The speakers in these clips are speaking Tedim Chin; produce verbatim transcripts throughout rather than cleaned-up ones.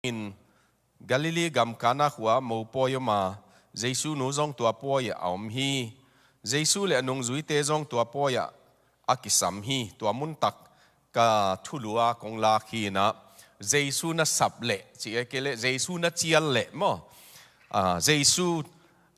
in Galilee gam Kana khua ah mopawi om a, Jesu nu zong tua pawi ah a om hi. Jesu le a nungzuite zong tua pawi ah a kisam hi. Tua muntak ka thulu a kong lak hi inah, Jesu na sap leh, cih a kei leh Jesu na cial leh maw? Ah, Jesu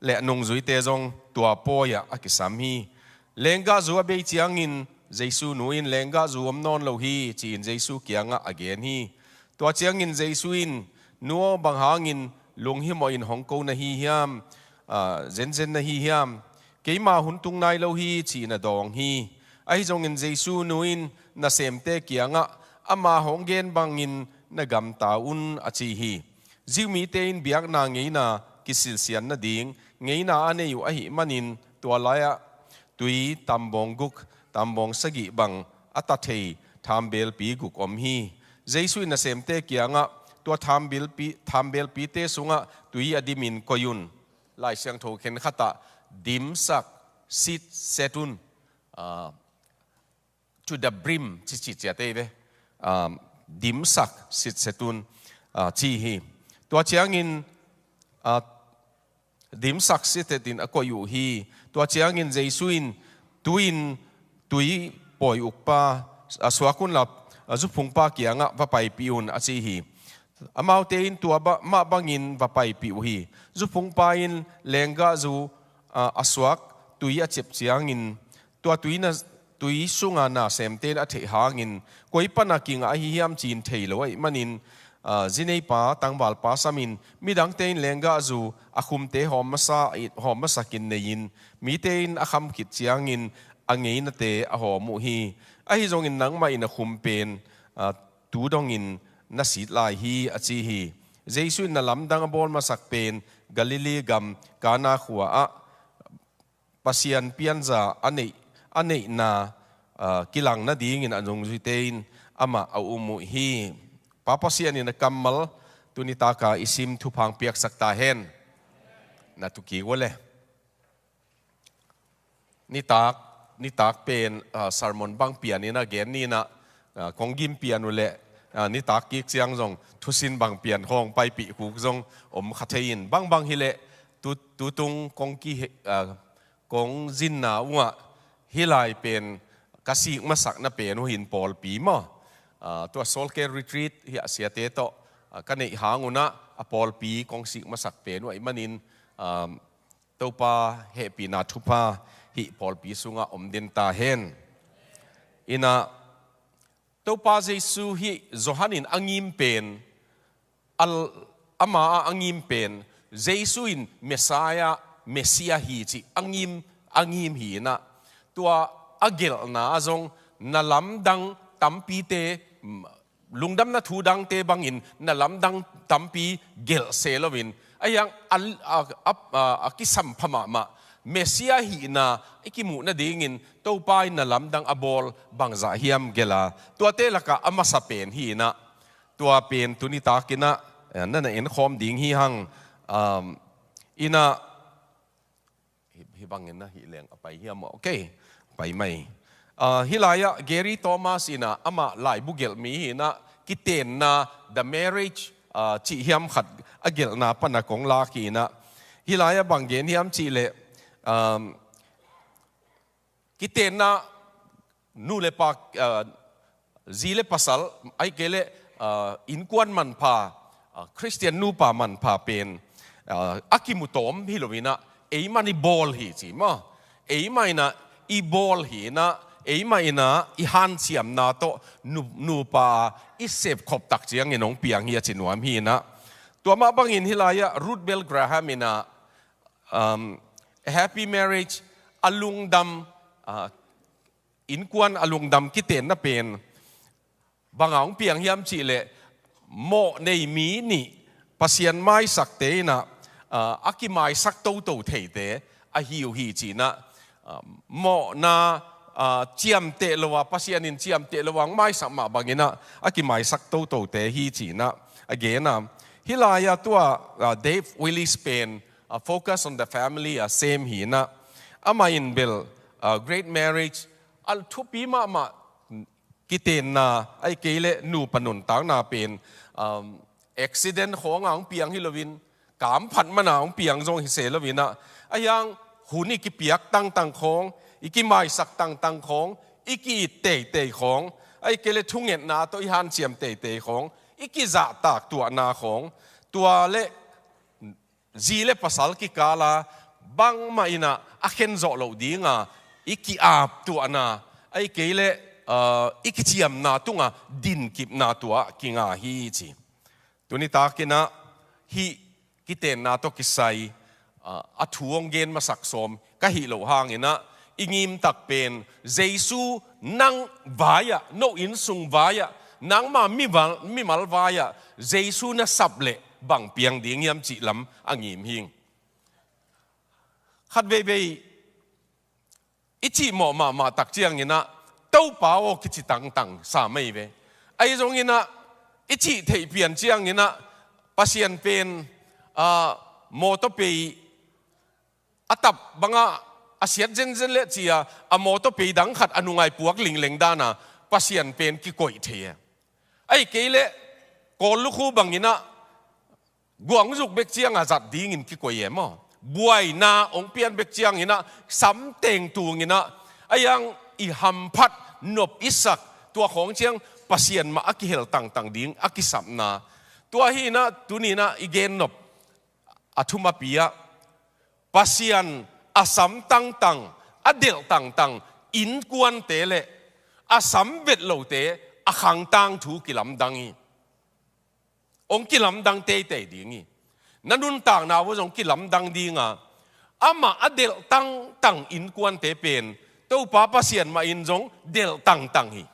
le a nungzuite zong tua pawi ah a kisam hi. Lenggahzu a bei ciangin Jesu nu in, "Lenggahzu om nawn lo hi," ci-in Jesu kiangah a gen hi. Tua ciangin Jesu in, "Nu aw, bang hangin lunghimawh in hong ko na hi hiam? Ah, zenzen na hi hiam? Keima hun tung nai lo hi," ci-in a dawng hi. Ahi zongin Jesu nu in nasemte kiangah, "Ama hong gen bangin na gamta un," a ci hi. Jew mite in biakna ngeina kisilsian nading ngeina a nei uh ahih manin, tua lai-ah tui tambawng guk, tambawng sagih bang a ta thei thambelpi guk om hi. Jesu in nasemte kiangah, "Tua thambelpi, thambelpite sungah tui a dimin koih un." Lai Siangtho khen khatah, "Dimsak sitset un." Ah, "To the brim," ci, ci ciat ei ve. Um, "Dimsak sitset un," ah, ci hi. Tua ciangin, ah, dimsak sitset in a koih uh hi. Tua ciangin Jesu in, "Tu-in tui pawi ukpa, ah, suak unla, ah, zuphungpa kiangah va paipih un," a ci hi. Amaute in tua ba-, mah bangin va paipih uh hi. Zuphungpa in lenggahzu, ah, a suak tui a ciap ciangin, tua tui na, tui sunga nasemte in a theih hangin, "Koi pana kingah ahi hiam?" ci-in thei lo ahih manin, ah, zineipa, tangvalpa samin, midangte in lenggahzu a khumte hawm masa, hawm masakin nei-in, mite in a kham khit ciangin a ngeinate a hawm uh hi. Ahi zongin nangmah in a khum pen, ah, tu dongin na sit lai hi, a ci hi. Jesu in na lamdang a bawl masak pen Galilee gam Kana khua ah Pasian pianza a neih, a neihna, ah, kilang nadingin a nungzuite in amah a um uh hi. Pa Pasian in a kammal tuni taka i sim thupha hong piaksak ta hen. Na thukik uh le. Nitak, nitak pen, ah, sermon bang pian inah gen ni inah, ah, kong gim pian uh leh, ah, nitak kik ciang zong thusin bang pian khawng paipih khuk zong om kha thei in, bangbang hileh tu, tutung kong ki, ah, kong zinna ungah hih lai pen ka sik masakna pen uh hin pawlpi maw? Ah, tua Soul Care Retreat hi a siate tawh, ah, ka neih hang unah a pawlpi kong sik masak pen uh ahih manin, ah, Topa hehpihna thupha hih pawlpi sungah om den ta hen. Inah Topa Jesu hih Johan in a ngim pen, al-, ama a ngim pen, Jesu in Messiah, Messiah hi cih a ngim, a ngim hi inah, tua a gelhna ah zong na lamdang tampite, lungdamna thu dangte bangin na lamdang tampi gelh se loin, a hiang a, a, a, a, a kisampha mahmah Messiah hihna i kimuh nadingin Topa in na lamdang a bawl bangzah hiam gelh a, tuate lakah a masa pen hi inah, tua pen tuni takin ah, eh, na na enkhawm ding hi hang, um, inah, hih, hih bangin na hih leng a pai hiam maw? Ok, pai mai. Ah, hih lai-ah Gary Thomas inah amah laibu gelh mi hi inah, kitenna, The Marriage, ah, cih hiam khat a gelhna pana kong lak hi inah, hih lai-ah bang gen hiam cih leh, um, kitenna, nu le pa, ah, zi le pasal, ahih kei leh, ah, innkuan manpha, ah, Khristian nupa manpha pen, ah, a kimu tawm hi lo inah, eimah in i bawl hi ci maw? Eimah inah i bawl hi inah, eimah inah i hanciamna tawh nu, nupa i sepkhop tak ciangin hong piang hi a ci nuam hi inah. Tua mah bangin hih lai-ah Ruth Bell Graham inah, um, a happy marriage, a lungdam, ah, innkuan a lungdam kitenna pen banga hong piang hiam cih leh, mawh nei mi nih Pasian maisakte inah, ah, a kimaisak toto theite ahi uh hi ci inah, ah, mawhna, ah, ciamteh lo a, Pasian in ciamteh lo a hong maisak mah bang inah a kimaisak totote hi ci inah a gen a. Hih lai-ah tua, ah, Dave Willis pen, ah, Focus on the Family a sem hi inah, amah in bel, ah, Great Marriage a thupi mahmah kitenna, ahih kei leh nupa nuntakna pen, um, accident khawng a hong piang hi loin, kamphat mana hong piang zong hi se loin ah, a hiang hun i kipiak tangtang khawng, i kimaisak tangtang khawng, i ki-it teitei khawng, ahih kei leh thungetna tawh i hanciam teitei khawng, i kizahtak tuahna khawng, tua le zi le pasal kikala bangmah in ah a khen zawh loh dinga i ki-ap tuahna, ahih kei leh, ah, i kiciamna tunga dinkipna tua kinga hi ci. Tuni takin ah hih kitenna tawh kisai, ah, a thu hong gen masak sawm ka hih loh hangin ah, i ngimtak pen Jesu nang vai-ah, no innsung vai-ah, nangma mimal, mimal vai-ah Jesu na sap leh bang piang ding hiam cih lam a ngim hing. Khat veivei i cihmawh mahmah tak ciangin ah, Topa aw kici tangtang sa mai ve. Ahi zongin ah, i cih theih pian ciangin ah, Pasian pen, ah, mawtaw pei a tap bangah a siat zenzen leh ci-a, a mawtaw pei dang khat a nungai puak lingleng dana Pasian pen kikoih thei e. Ahih kei leh Kawl lukhu bangin ah, guangzuk bek cianga zat dingin kikoih e maw. Buaina hong pian bek ciangin ah, samteng tungin ah, a hiang i hamphat nop i sak, tua khawng ciang Pasian mah a kihel tangtang ding a kisapna. Tua hi in ah, tuni in ah i gen nop a thumapi ah, Pasian a sam tangtang, a delh tangtang innkuante le a sam vet lote a khang tangthu kilamdang hi. Hong kilamdang teitei ding hi. Na nuntakna uh zong kilamdang dinga, amah a delh tangtang innkuante pen Topa Pasian mah in zong delh tangtang hi.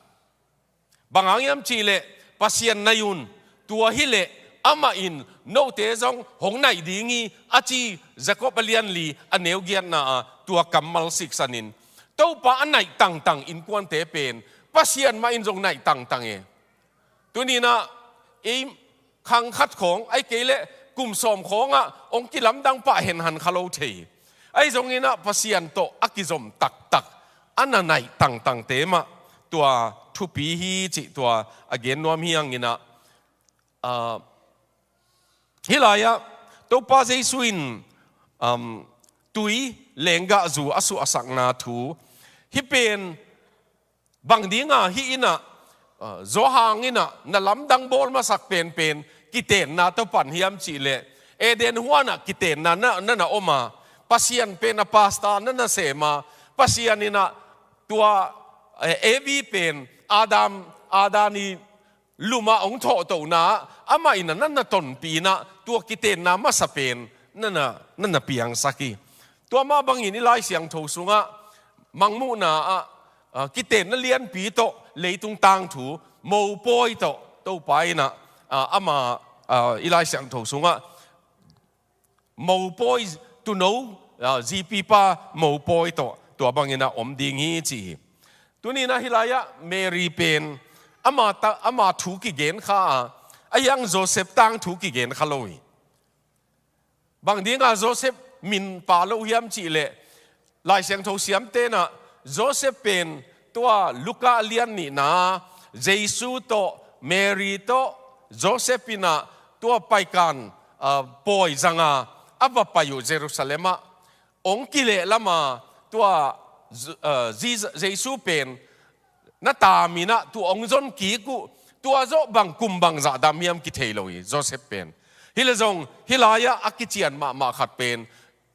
Bang hang hiam cih leh, Pasian nai un, tua hi leh amah in note zong hong naih ding hi, a ci Jakob a lian li a neu giatna ah tua kammal siksanin, Topa a naih tangtang innkuante pen Pasian mah in zong naih tangtang e. Tuni in ah ei khang khat khawng, ahih kei leh kum sawm khawngah hong kilamdang pah henhan kha lo thei. Ahi zongin ah Pasian tawh a kizom taktak, a na naih tangtangte mah tua thupi hi cih tua a gen nuam hi hangin ah, ah, hih lai-ah Topa Jesu in, um, tui lenggahzu a suahsakna thu, hih pen bang dinga hih in ah, ah, Johan in ah na lamdang bawl masak penpen kitenna tawh pan hiam cih leh, Eden huanah kitenna na, na na om a, Pasian pen a pastor na na sem a, Pasian in ah tua, eh, Evi pen Adam, Adam i lumah hong thawhtona, amah in ah na na tonpih in ah tua kitenna masa pen na na, na na piangsak hi. Tua mah bangin i Lai Siangtho sungah Mangmuhna ah, ah, kitenna lianpi tawh leitung tangthu mopawi tawh Topa in ah, ah, ama, ah, i Lai Siangtho sungah mopawi, tuuno, ah, zipipa mopawi tawh tua bangin ah om ding hi ci hi. Tuni in ah hih lai-ah Mary pen ama ta, ama thu kigen kha a, a hiang Joseph tangthu kigen kha lo hi. Bang dinga Joseph min pha lo hiam cih leh, Lai Siangtho siamte in ah Joseph pen tua Luka lian nihna, Jesu tawh, Mary tawh, Joseph in ah tua paikan, ah, pawi zanga a va pai uh Jerusalem ah, hong kilehlam a, tua, ah, J-, Jesu pen na taamin ah tua hong zon kik uh, tua zawh bang kum bangzah dam hiam kithei lo hi Joseph pen. Hi leh zong hih lai-ah a kician mahmah khat pen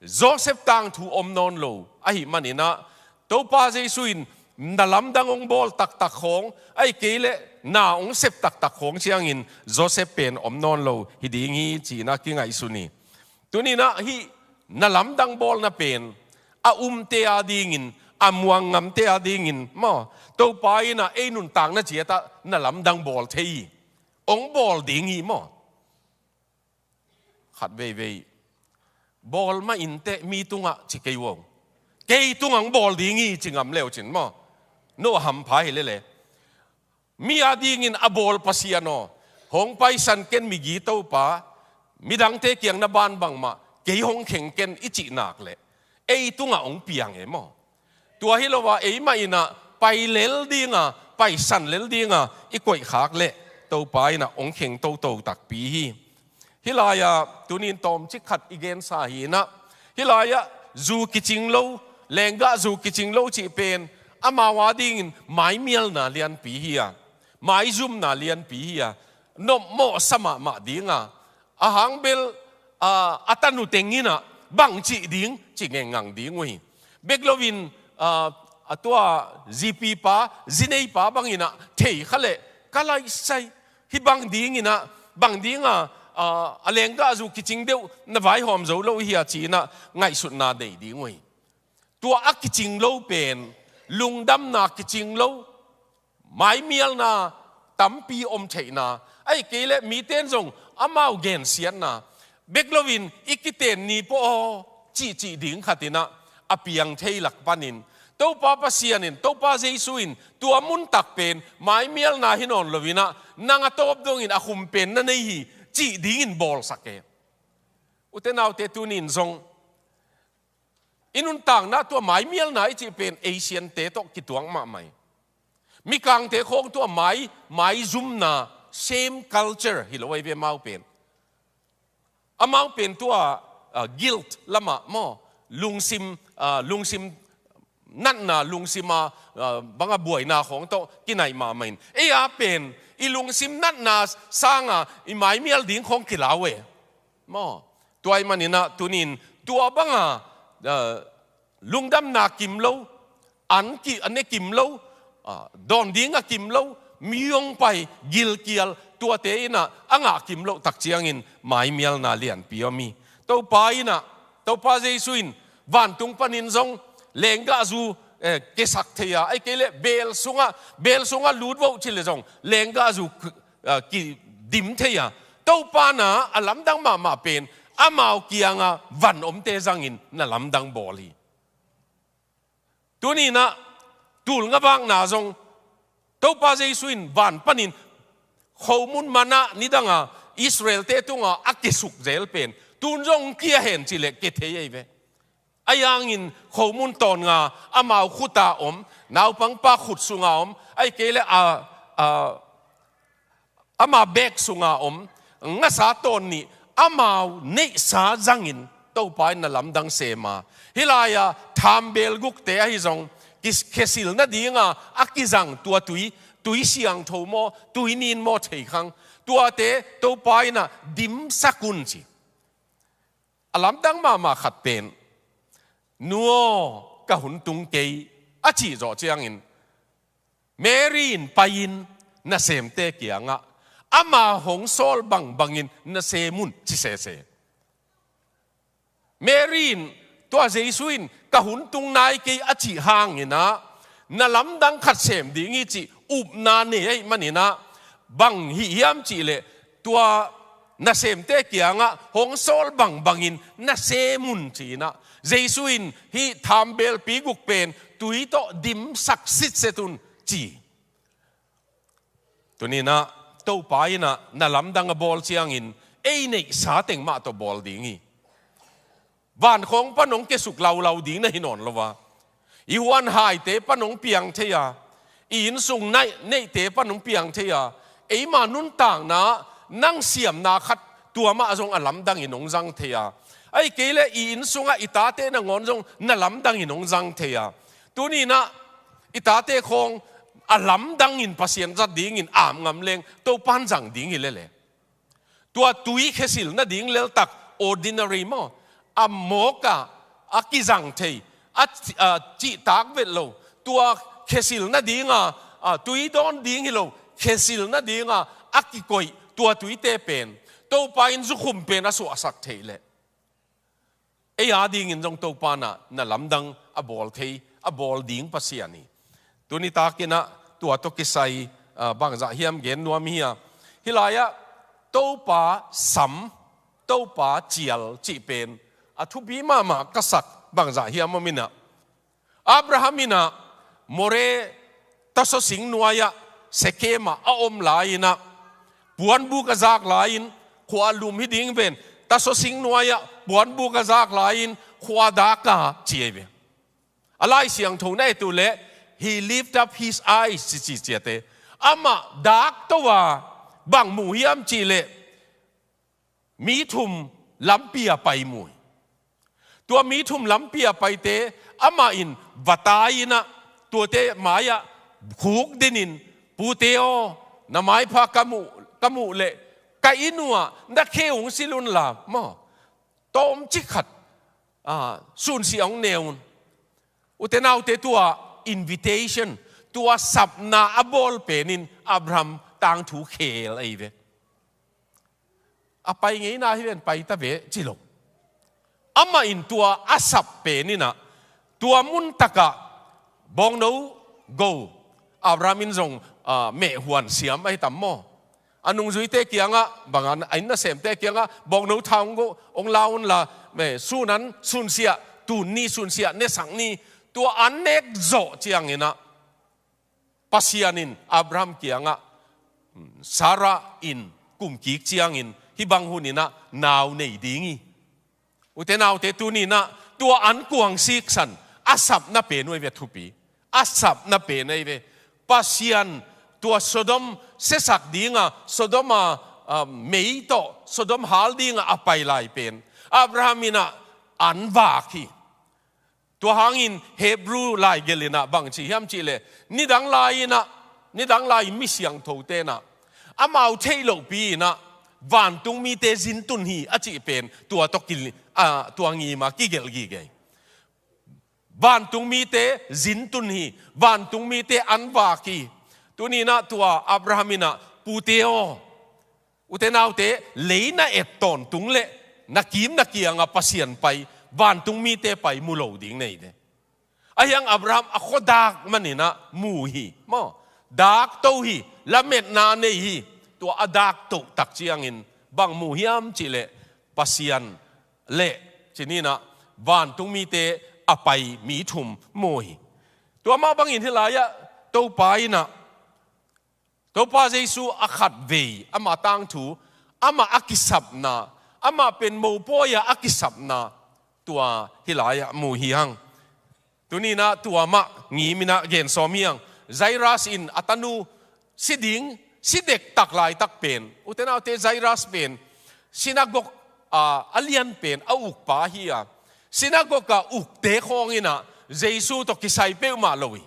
Joseph tangthu om nawn lo ahih manin ah, Topa Jesu in na lamdang hong bawl taktak khawng, ahih kei leh na hong sep taktak khawng ciangin Joseph pen om nawn lo hi ding hi ci-in ah kingaihsun hi. Tuni in ah hih na lamdang bawlna pen a umte adingin, a muang ngamte adingin maw, Topa in ah ei nuntakna ciat ah na lamdang bawl thei hi. Hong bawl ding hi maw. Khat veivei bawl mah inteh mi tungah ci kei uh. Kei tungah hong bawl ding hi ci ngam le uh cin maw. No a hampha hi lele. Mi adingin a bawl Pasian aw, hong paisan ken migi Topa, midangte kiang na ban bangmah kei hong kheng ken i cih nak leh, ei tungah hong piang e maw. Tua hi lo a, eimah in ah pai lel dinga, paisan lel dinga i koihkhak leh Topa in ah hong kheng toto takpi hi. Hih lai-ah tunin tawmcik khat i gensa hi-in ah, hih lai-ah zu kicing lo, lenggah zu kicing lo cih pen amau adingin maimialna lianpi hi a, maizumna lianpi hi a, nopmawhsa mahmah ding a, a hang bel, a, a tanu teng in ah bang cih ding ci ngengngang ding uh hi. Bek loin, a, a tua zipipa, zineipa bangin ah thei kha leh ka laisai, hih bang dingin ah, bang ding a, a, a lenggah zu kicing deuh na vaihawm zo lo hi a ci-in ah ngaihsutna nei ding uh hi. Tua a kicing lo pen, lungdamna kicing lo, maimialna tampi om theihna, ahih kei leh mite in zong amau gensiatna, bek loin i kiten ni pawh aw cihcih ding khat in ah a piang thei lak panin, Topa Pasian in, Topa Jesu in tua muntak pen maimialna hi nawn loin ah, nang a tawp dongin a khum pen na nei hi cih dingin bawlsak e. Ute naute, tunin zong i nuntakna tua maimialna i cih pen Asian-te tawh kituak mahmah hi. Mikangte khawng tua mai, maizumna, shame culture hi lo ahi ve amau pen. Amau pen tua, ah, guilt lamah maw, lungsim, ah, lungsim natna, lungsima, ah, banga buaina khawng tawh kinaih mahmah in. Ei a pen i lungsim natna sanga i maimial ding khawng kilau e. Maw, tua ahih manin ah tunin tua banga, ah, lungdamna kim lo, an ki, a ne kim lo, ah, dawn ding a kim lo, mi hong pai, gilkial, tuate in ah a ngah kim loh tak ciangin maimialna lianpi om hi. Topa in ah, Topa Jesu in vantung panin zong lenggah zu, eh, kesak thei a, ahih kei leh beel sungah, beel sungah lut vo ci leh zong lenggah zu k-, ah, kidim thei a, Topa in ah a lamdang mahmah pen amau kianga van omte zangin na lamdang bawl hi. Tunin ah tul nga vakna zong Topa Jesu in van panin khomun manna nidanga Israel-te tunga a kisuk zel pen tun zong kia hen ci leh kia thei ahi ve. Ahi hangin khomun tawn nga amau khuta om, naupangpa khut sunga om, ahih kei leh a, a, ama bek sunga om ngasa tawn nih amau neihsa zangin Topa in na lamdang sem a. Hih lai-a thambeel gukte ahi zong ki-, khesil nadinga a kizang tua tui, tui siangtho maw, tui nin maw thei khang, tuate Topa in ah dimsak un ci. A lamdang mahmah khat pen, "Nu aw, ka hun tung kei," a cih zawh ciangin Mary in pai-in nasemte kiangah, "Ama hong sawl bangbangin nasem un," ci sese. Mary in, tua Jesu in, "Ka hun tung nai kei," a cih hangin ah, na lamdang khat sem ding hi cih upna nei ahih manin ah, bang hih hiam cih leh, tua nasemte kiangah hong sawl bangbangin nasem un ci-in ah, Jesu in hih thambeelpi guk pen tui tawh dimsak sitset un ci. Tunin ah Topa in ah na lamdang a bawl ciangin ei neihsa teng mah tawh bawl ding hi. Van khawng pan hong kiasuk laulau ding na hi nawn lo a, i huanhaite pan hong piang thei a, i innsung neihte pan hong piang thei a, eima nuntakna nang siamna khat tua mah zong a lamdangin hong zang thei a, ahih kei leh i innsungah i tate nangawn zong na lamdangin hong zang thei a, tunin ah i tate khawng a lamdangin Pasian zat dingin ap ngam leng Topa in zang ding hi lel e. Tua tui khesil nading leltak, ordinary maw, a mawk a, a kizang thei, a, a cihtak vet lo, tua khesil nadinga, a, tui dawn ding hi lo, khesil nadinga a kikoih tua tuite pen Topa in zukhum pen a suahsak theih leh, ei adingin zong Topa in ah na lamdang a bawl thei, a bawl ding Pasian hi. Tuni takin ah tua tawh kisai, ah, bangzah hiam gen nuam hi a, hih lai-ah Topa sam, Topa cial cih pen a thupi mahmah ka sak bangzah hiam om in ah, Abraham in ah More tasaw sing nuai-ah Sekhem ah a om lai-in ah puanbuk a zak lai-in, "Khua lum hi ding ven, tasaw sing nuai-ah puanbuk a zak lai-in khua dak a," ci ahi ve. A Lai Siangtho na et uh leh, "He lift up his eyes," ci ci ciate, amah dak to a, bang mu hiam cih leh, mi thum lampi a pai mu hi. Tua mi thum lampi a paite amah in va tai-in ah, tuate mai-ah khukdin in, "Pute aw, na maipha ka muh, ka muh leh ka inn uhah na khe hong silh unla maw, tawmcik khat, ah, sunsiah hong ne un." Ute naute, tua invitation, tua sapna a bawl pen in Abraham tangthu khel ahi ve. A pai ngeina hi ven, pai ta ve ci lo. Amah in tua a sap pen in ah, tua mun takah bawngno go, Abraham in zong, ah, mehhuan siam ahi tam maw. A nungzuite kiangah, bang a, a inn nasemte kiangah, "Bawngno tha hong go, hong la unla, meh, sun an sunsiah, tun ni sunsiah ne sak ni." Tua an nek zawh ciangin ah, Pasian in Abraham kiangah, "Sarah in kum kik ciangin hih bang hun in ah nau nei ding hi." Ute naute, tuni in ah tua an kuang siksan, a sapna pen uh ahi ve, thupi. A sapna pen ahi ve. Pasian tua Sodom siasak ding a, Sodom a, ah, mei tawh Sodom hal ding a a pai lai pen, Abraham in ah an vak hi. Tua hangin Hebrew laigelh in ah bang ci hiam cih leh, nidang lai-in ah, nidang lai mi siangthote in ah, amau theih lohpi in ah, vantung mite zintun hi a cih pen, tua tawh ki, ah, tua ngim a kigelh gige hi. Vantung mite zintun hi, vantung mite an vak hi. Tuni in ah tua Abraham in ah, "Pute aw, ute naute, lei na et tawntung leh na kim na kiangah Pasian pai, vantung mite pai mu lo ding nei ve." Ahi hang Abraham a khua dak manin ah mu hi maw. Dak to hi, lametna nei hi. Tua a dak toh tak ciangin bang mu hiam cih leh, Pasian leh, ci-in ah, vantung mite a pai mi thum mu hi. Tua mah bangin hih lai-ah Topa in ah, Topa Jesu a khatvei, amah tangthu, amah a kisapna, amah pen mopawi-a a kisapna, tua hih lai-ah mu hi hang. Tuni in ah tua mah ngim in ah gen sawm hi hang. Jairus in a tanu si ding, si dektak laitak pen, ute naute, Jairus pen sinagog, ah, a lian pen a ukpa hi a, sinagog a ukte khawng in ah Jesu tawh kisai peuhmah lo hi.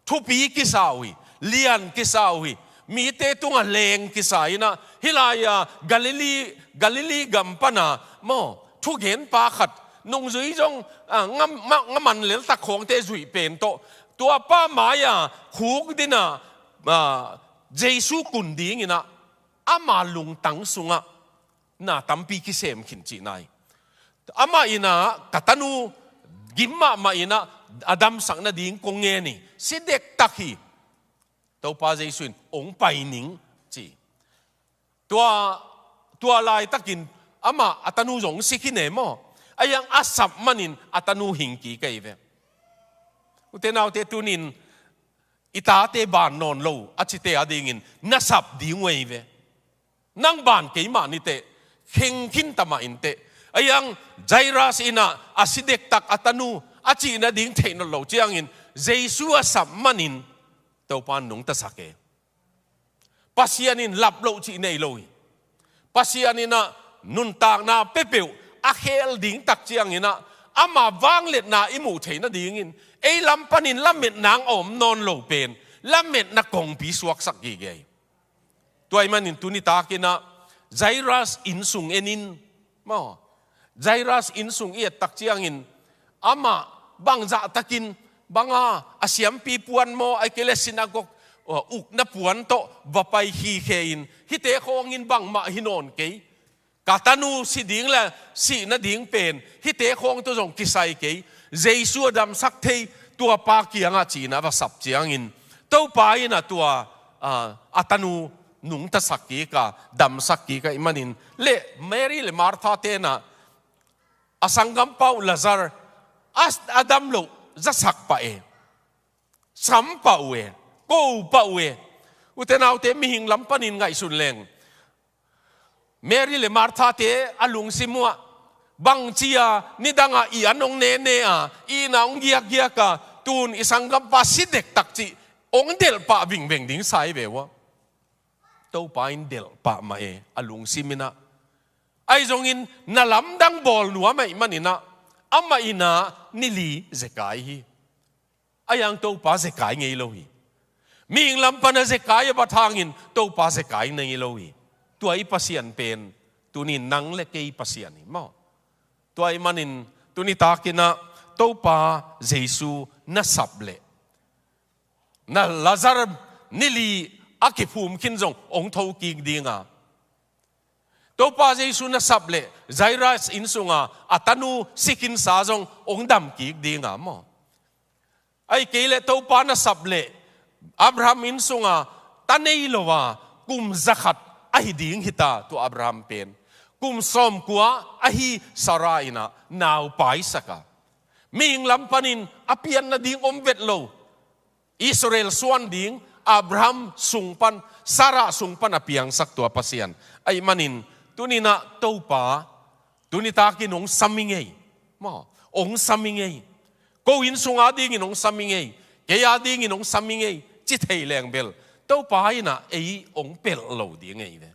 Thupi kisa uh hi, lian kisa uh hi. Mite tungah leng kisa in ah, hih lai-a Galilee, Galilee gam pan a maw, thugenpa khat, nungzui zong, ah, nga, ma, nga man leltak khawngte zuih pen tawh, tua pa mai-a khukdin a, ah, Jesu kun ding in ah, ama lungtang sungah na tampi kisem khin cihna hi. Amah in ah, "Ka tanu gim mahmah in ah, a damsak nading kong ngen hi, si dektak hi. Topa Jesu in hong pai ning," ci. Tua, tua laitakin amah a tanu zong si khin e maw. Ahi hang a sap manin a tanu hing kik ahi ve. Ute naute, tuni in i tate ban nawn lo a cite adingin na sap ding uh ahi ve. Nang ban kei mah ni teh, kheng khin ta mah in teh. Ahi hang Jairus in ah, a si dektak a tanu a cih nading theih nawn lo ciangin, Jesu a sap manin Topa in nungtasak e. Pasian in lap loh cih nei lo hi. Pasian in ah nuntakna peuhpeuh a khel ding tak ciangin ah, ama vangliatna i muh theih nadingin, ei lam panin lametna a om nawn lo pen, lametna kongpi suaksak gige hi. Tua ahih manin tuni takin ah Jairus inn sung en in, maw, Jairus inn sung i et tak ciangin, amah bangzah takin, bang a, a siampi puan maw, ahih kei leh sinagog, uh, ukna puan tawh va pai khikhe in, "Hihte khawngin bangmah hi nawn kei. Ka tanu si ding leh sih nading pen hihte khawng tawh zong kisai kei. Jesu a damsak thei, tua pa kiangah," ci-in ah va sap ciangin, Topa in ah tua, ah, a tanu nungtasak kik a, damsak kik ahih manin, leh Mary leh Martha-te'n ah, "A sanggampa uh Lazar a, a dam loh zasak pah e, sam pah uh e, ko pah uh e." Ute naute, mihing lam panin ngaihsun leng, Mary leh Martha-te a lungsim uh ah, bangci a, nidang a i an hong nene a, i inn ah hong giakgiak a, tun i sanggampa si dektak cih hong delh pah vingveng ding sa hi ve uh ah. Topa in delh pah mah e, a lungsim in ah. Ahi zongin na lamdang bawl nuam ahih manin ah, amah in ah ni li zekai hi. Ahi hang Topa zekai ngei lo hi. Mihing lam pan a zekai a bat hangin Topa zekai ngei lo hi. Tua i Pasian pen tuni-in nang le kei Pasian hi maw. Tua ahih manin tuni takin ah Topa Jesu na sap leh, na Lazar ni li a kiphum khin zong hong tho kik ding a, Topa Jesu na sap leh Jairus inn sunga a tanu si khinsa zong hong dam kik ding a maw. Ahih kei leh Topa na sap leh Abraham inn sunga ta nei lo a kum zakhat ahi ding hi ta, tua Abraham pen. Kum sawmkua ahi Sarah in ah nau paisak a, mihing lam panin a pian nading om vet lo, Israel suan ding Abraham sung pan, Sarah sung pan a piangsak tua Pasian. Ahih manin tuni-in ah Topa, tuni takin hong sam i ngei maw, hong sam i ngei. Ko inn sung adingin hong sam i ngei, kei adingin hong sam i ngei, ci thei leng bel Topa in ah ei hong pelh lo ding hi ve.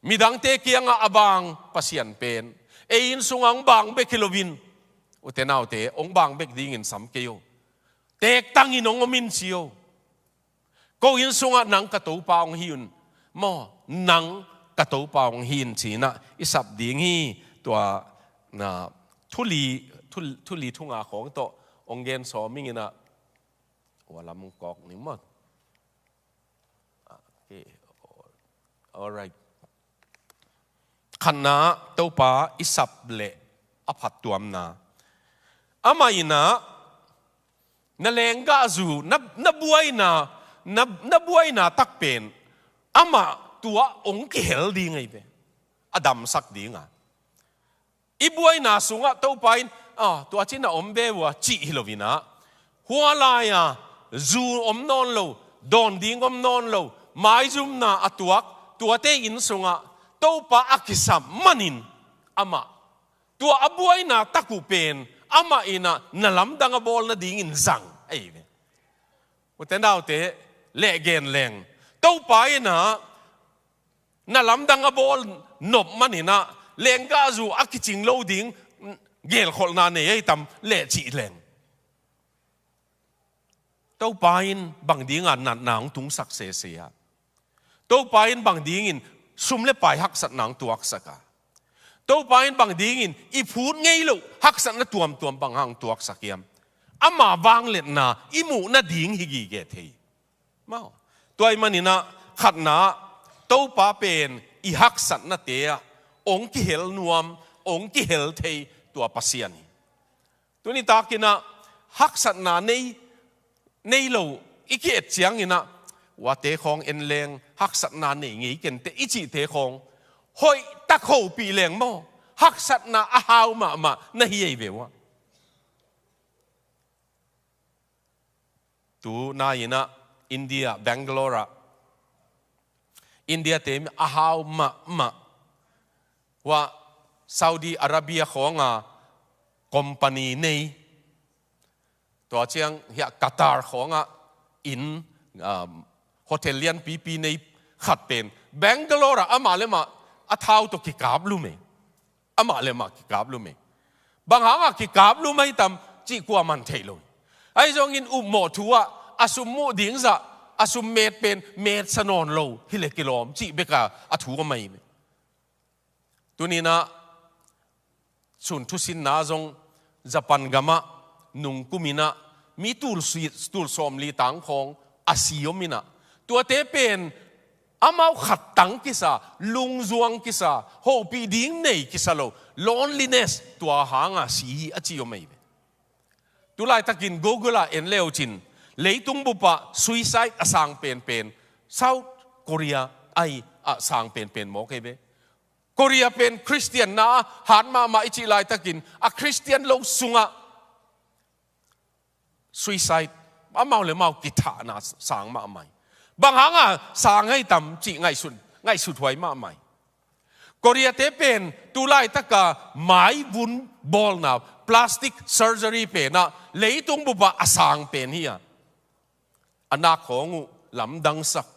Midangte kiangah a bang Pasian pen, ei inn sungah hong bang bek hi loin, ute naute, hong bang bek dingin sam kei o. Teektangin hong om in ci o. Ko inn sungah nang ka Topa hong hi un maw, nang ka Topa hong hi in ci-in ah i sap ding hi. Tua na thu li, thu, thu li thu nga khawng tawh hong gen sawm ing in ah, ua lam hong kawk ning maw. Okay. Alright. Khatna, Topa i sap leh a phattuamna. Amah in ah na lenggahzu, na, na buaina, na, na buaina takpen amah tua hong kihel ding hi ve. A damsak ding a, i buaina sungah Topa in, ah, tua ci-in a om ve ua cih hi loin ah, hua lai-a zu om nawn lo, dawn ding om nawn lo, maizumna a tuak tuate inn sungah Topa a kisap manin amah, tua a buaina tak uh pen amah in ah na lamdang a bawl nadingin zang ahi ve. Ute naute, leh gen leng, Topa in ah na lamdang a bawl nop manin ah lenggahzu a kicing lo ding gelkholhna nei ahi tam leh cih leng. Topa in bang dinga natna hong tungsak sese a, Topa in bang dingin sum le pai haksatna hong tuaksak a, Topa in bang dingin i phut ngei loh haksatna tuamtuam bang hang tuaksak hiam? Ama vangliatna i muh nading hi gige thei. Maw. Tua ahih manin ah khatna, Topa pen i haksatnate ah hong kihel nuam, hong kihel thei tua Pasian hi. Tuni takin ah haksatna nei, nei lo i ki-et ciangin ah, uate khawng en leng, haksatna nei ngei kenteh i cihte khawng hoih tak hopih leng maw, haksatna a hau mahmah na hi ei ve ua. Tu nai-in ah India, Bangalore ah India te a hau mahmah, hua Saudi Arabia khawnga company nei, tua ciang hiah Qatar khawngah inn, um, hotel lianpipi nei khat pen Bangalore ah amah le amah a thau tawh kikap lum ei. Amah le amah kikap lum ei. Bang hangah kikap lum ahi tam cih kuaman thei lo. Ahi zongin upmawh thu ah a sum muh ding zah, a sum met pen metsa nawn lo hi le kilawm cih beka a thu om ahi. Tuni-in ah sun thusinna zong Japan gamah nungkum in ah mi tul si-, tul sawmli tang khawng a si om in ah, tuate pen amau khat tang kisa, lungzuang kisa, hopih ding nei kisa lo, loneliness, tua hanga si hi a ci om ahi ve. Tulaitakin Google ah en le uh cin, leitung bupah suicide a sang penpen South Korea ahi a sang penpen mawk ahi ve. Korea pen Khristian na hat mahmah i cih laitakin a Khristian lo sungah suicide, amau le amau kithahna sang mahmah hi. Bang hanga sang ahi tam cih ngaihsut, ngaihsut huai mahmah hi. Korea te pen tu laitaka maivun bawlna, plastic surgery pen ah leitung bupah a sang pen hi a. A nak khawng uh lamdangsak,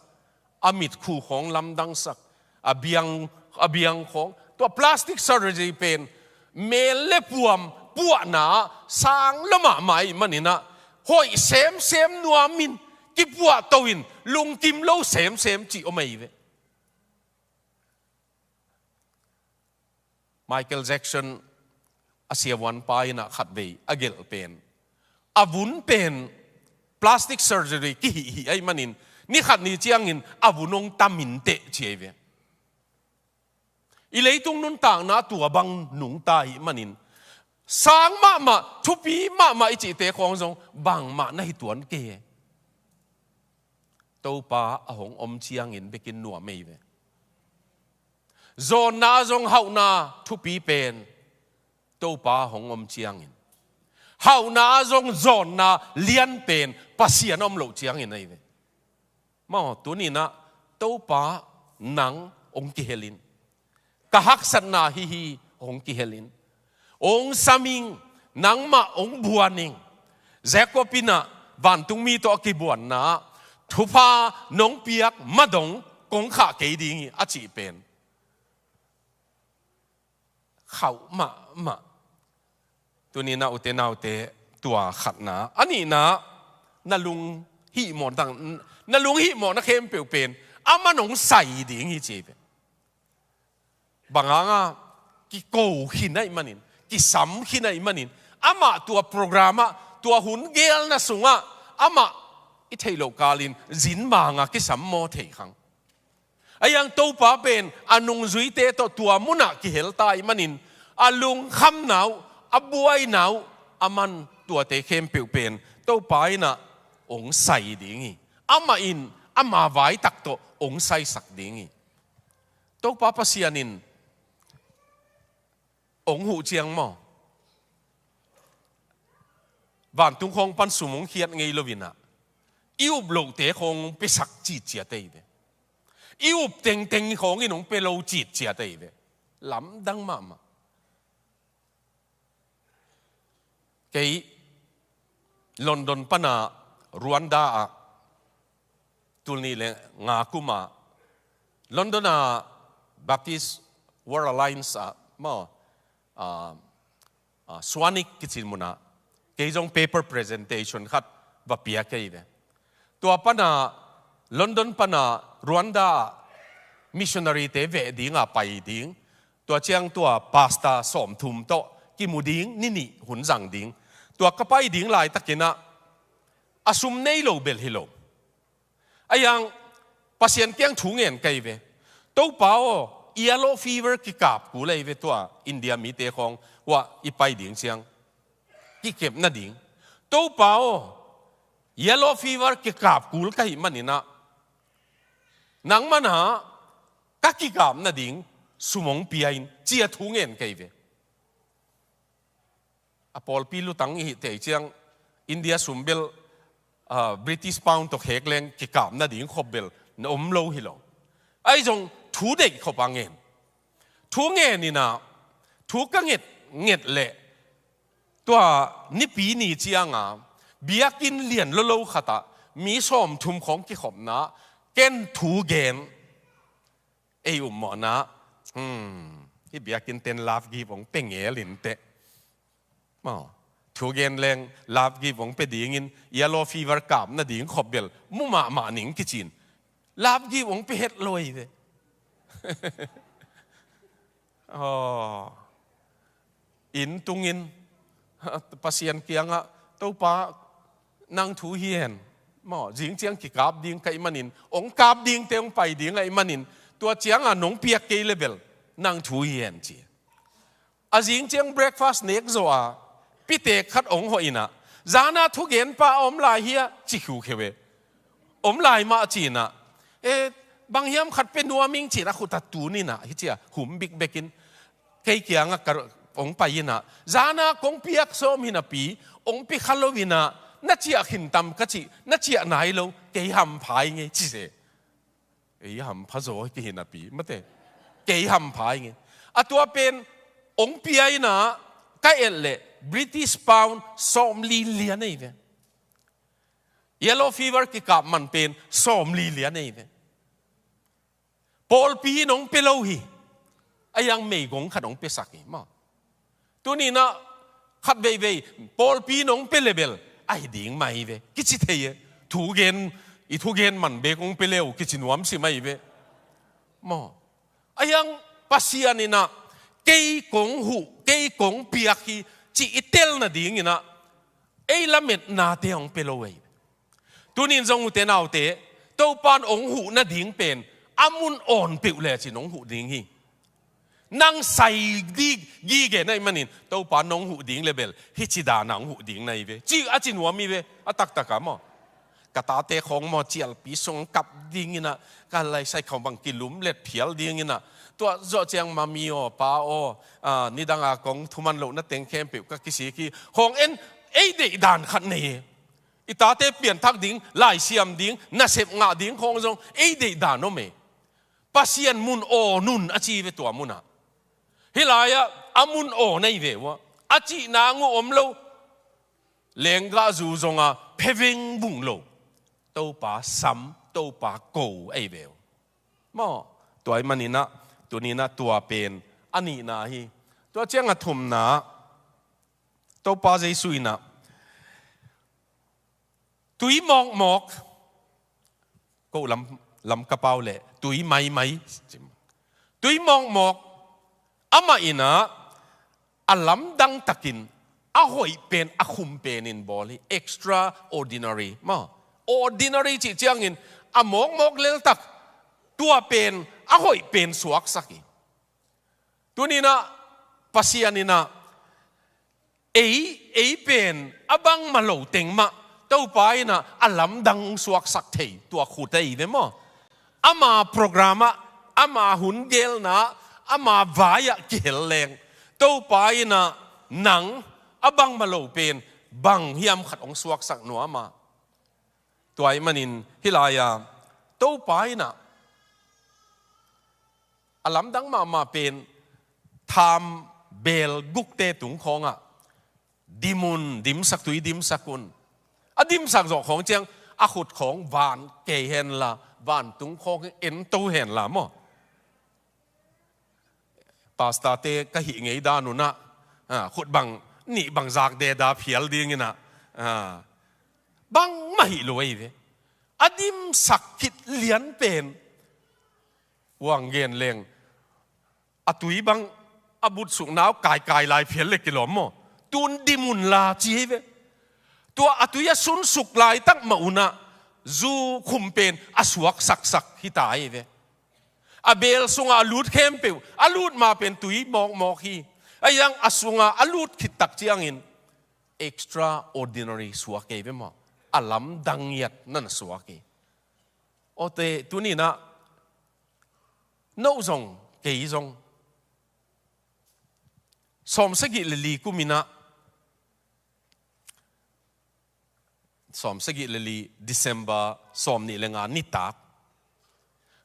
a mitkhu khawng lamdangsak, a biang, a biang khawng, Tua plastic surgery pen mel le puam puahna sang lua mahmah ahih manin ah, hoih semsem nuamin kipuahto in lungkim lo semsem cih om ahi ve. Michael Jackson a siavuanpa in ah khatvei a gelh pen, a vun pen plastic surgery kihihhih ahih manin, ni khat ni ciangin a vun hong tam inteh ci ahi ve. I leitung nuntakna tua bang nungta ahih manin, sang mahmah, thupi mahmah i cihte khawng zong bangmah na hi tuan kei. Topa a hong om ciangin bekin nuam ahi ve. Zawnna zong hauhna thupi pen Topa a hong om ciangin, hauhna zong zawnna lian pen Pasian a om loh ciangin ahi ve. Maw, tuni-in ah Topa, nang hong kihel in. Ka haksatna hi hi, hong kihel in. Hong sam ing, nangmah hong buan ing. Jacob in ah vantungmi tawh a kibuanna ah, thupha nong piak madong kong khah kei ding hi, a cih pen khauh mahmah. Tuni-in ah ute naute, tua khatna. A nihna, na lunghihmawh dang, na lunghihmawhna khempeuh pen aman hong sai ding hi ci ve. Bang hangah, kiko khin ahih manin, kisam khin ahih manin, amah tua program ah, tua hun gelna sungah amah i theih loh kalin zin manga kisam maw thei khang. Ahi hang Topa pen a nungzuite tawh tua munah kihel ta ahih manin, a lungkhamna uh, a buaina uh, aman tuate khempeuh pen Topa in ah hong sai ding hi. Amah in ama vai tak tawh hong saisak ding hi. Topa Pasian in hong huh ciang maw, vantung khawng pan sum hong khiat ngei lo-in ah, i up lohte khawng hong piasak citciat ahi ve. I up tengteng khawng in hong pia lo citciat ahi ve. Lamdang mahmah. Kei London pana Rwanda ah, tul nih le nga kuma London a Baptist World Alliance ah, maw, ah, ah, Swanik kici muna kei zong paper presentation khat va pia kei ve. Tua pana London pana Rwanda missionary te veh dinga pai ding. Tua ciang tua pastor sawmthum tawh kimu ding, ni nih hun zang ding. Tua ka pai ding laitakin ah, a sum nei lo bel hi lo. Ahi hang Pasian kiang thu ngen kei ve. Topa aw, yellow fever kikap kul ahi ve tua India mite khawng, hua i pai ding ciang kikep nading. Topa aw, yellow fever kikap kul ka hih manin ah, nangmah na ka kikap nading sum hong pia in, ci-a thu ngen kei ve. A pawlpi lutang i hih teh ciang India sum bel, ah, British pound tawh khek leng kikap nading khop bel na om lo hi lo. Ahi zong thu deih khop a ngen. Thu ngen in ah, thu ka nget nget leh, tua Nipi ni cianga biakinn lian lolo khatah mi sawmthum khawng kikhopna, ken thu gen. Ei upmawhna, hmm, hih biakinn ten love gift hong pia ngel inteh. Maw, thu gen leng love gift hong pia dingin, yellow fever kap nading khop bel mu mahmah ning kici-in, love gift hong pia het lo hi ve. Aw. Inn tungin Pasian kiangah, Topa, nang thu hi hen. Maw, zing ciang kikap ding ka hih manin, hong kap dingte hong pai ding ahih manin, tua cianga nong piak kei le bel nang thu hi hen, ci. A zing ciang breakfast nek zawh a, pitek khat hong hawh in ah, zana thugenpa a om lai hia, ci khiukheu e. Om lai mah, ci-in ah, e, bang hiam khat pia nuam ing, ci-in a khut a tun in ah, hih ci-a hum bikbekin kei kiangah ka hong pai in ah, zana kong piak sawm hi napi, hong pia kha lo in ah, na ciah khin tam ka cih, na ciah nai lo, kei hampha ing e, ci se. Ei hampha zaw hi kei hi napi, mate. Kei hampha ing e. A tua pen hong pia in ah, ka et leh British pound sawmli lian ahi ve. Yellow fever kikap man pen sawmli lian ahi ve. Pawlpi in hong pia lo hi. A hiang meigong khat hong piasak hi maw. Tuni-in ah khat veivei pawlpi nong pia le bel a hi ding mah hi ve. Kici thei e. Thugen, i thugen man bek hong pia le uh kici nuam si mah hi ve. Maw. A hiang Pasian in ah kei kong huh, kei kong piak hi cih i tel nadingin ah ei lametnate hong pia lo ei. Tuni-in zong ute naute, Topa'n hong huh nading pen a mun awn peuh lecin hong huh ding hi. Nang sai ding gige na hih manin Topa'n hong huh ding le bel hih ci dan a hong huh ding na hi ve. Ci a ci nuam hi ve, a taktak a maw. Ka tate khawng maw cialpi sung kap dingin ah, ka laisai khawng bang kilumlet phial dingin ah, tua zawh ciang mami aw, pa aw, a, nidang a kong thuman lohna teng khempeuh ka kisik hi khawng en, ei deih dan khat nei hi. I tate pianthak ding, laisiam ding, nasep ngah ding khawng zong ei deih dan om e. Pasian mun awn un a ci ve tua mun ah. Hih lai-ah a mun awn a hi ve uh a, a cih nang uh om lo. Lenggahzu zong a phe veng bung lo. Topa sam, Topa ko a hi ve uh. Maw, tua ahih manin ah, tuni-in ah tua pen a nihna hi. Tua ciang a thumna, Topa Jesu in ah tui mawkmawk, ko lam, lam ka pau leh tui maimai, tui mawkmawk, amah in ah a lamdang takin a hoih pen a khum penin bawl hi. Extraordinary maw. Ordinary cih ciangin a mawkmawk leltak, tua pen a hoih pen suaksak hi. Tuni-in ah Pasian in ah ei, ei pen a bangmah lo teng mah Topa in ah a lamdang suaksak thei, tua khut a hi ve maw. Ama program ah, ama hun gelna ah, ama vai-ah kihel leng Topa in ah nang a bangmah lo pen bang hiam khat hong suaksak nuam a. Tua ahih manin hih lai-a Topa in ah a lamdang mahmah pen tham beel gukte tung khawngah dim un, dimsak, tui dimsak un. A dimsak zawh khawng ciang a khut khawng van kei henla, vantung khawng en to henla maw. Pastor-te ka hih ngei dan un ah, a, khut bang nih bang zak deda phial dingin ah, a, bangmah hi lo ahi ve. A dimsak khit lian pen, uang gen leng, a tui bang a butsukna uh kaikai lai phial le kilawm maw. Tun dim unla ci hi ve. Tua a tui a sunsuk laitak mah un ah zu khum pen a suak saksak hi ta hi ve. A beel sungah a lut khempeuh, a lut ma pen tui mawkmawk hi. A hiang a sungah a lut khit tak ciangin extraordinary suak hi ve maw. A lamdang ngiat na na suak hi. Awte, tuni-in ah no zong, kei zong, sawmsagih le li kum in ah, sawmsagih le li December sawmnih le nga nitak,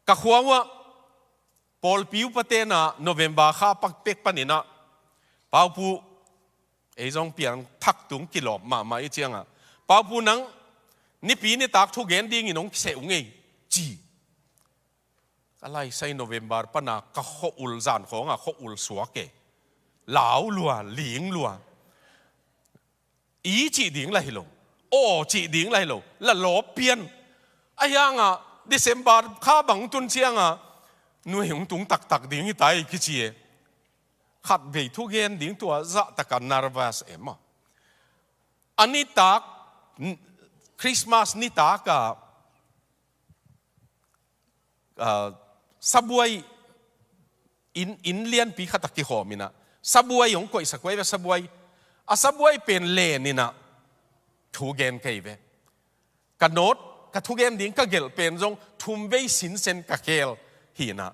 ka khua uh ah pawlpi upate in ah November kha pak pek panin ah, Paupu, ei zong piangthak tung kilawm mahmah i ciangah, Paupu, nang Nipi nitak thugen dingin hong kiseh ung ei, ci. Ka laisai November pana ka khua-ul, zan khawngah khua-ul suak e. Lau lua, ling lua. I cih ding lah hi lo, aw cih ding lah hi lo, la lawp pian. A hiangah December kha bang tun ciangah, nuai hong tung taktak ding hi ta hi kici e. Khatvei thugen ding tua zahtakah nervous e maw. A nitak, n-, Christmas nitak ah, ah, sabuai, inn, inn lianpi khat ah kikhawm in ah, sabuai hong koihsak uh hi ve, sabuai. A sabuai pen len in ah thugen ka hi ve. Ka note, ka thugen ding ka gelh pen zong thumvei sinsen ka khel hi in ah,